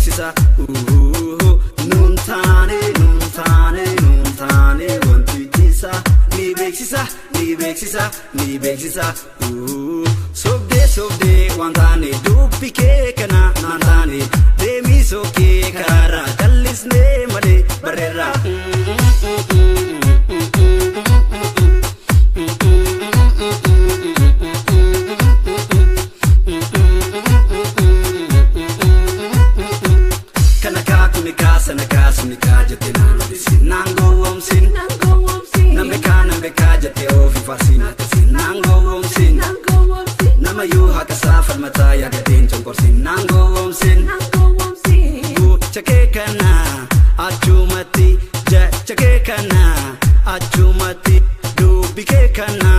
beeksisa. Nuun taane, nuun taane, nuun taane, wantichisa ni beeksisa, ni beeksisa, ni beeksisa. Sobdee, sobdee waan taane, dubbi kee kana naan taane, deemii sokkee karaa callisnee malee barreerra. Kana kaa kuni kaa sana kaa suni kaa jette naan odeessin, naan gowwoomsin. Nan beekaa, nan beekaa jettee ofi faarsin, akkasiin naan gowwoomsin. Nama yoo haqa isaa falmataa yaadateen conqorsin, naan gowwoomsin. Gocha kee kana achumatti, jecha kee kana achumatti, dubbi kee kana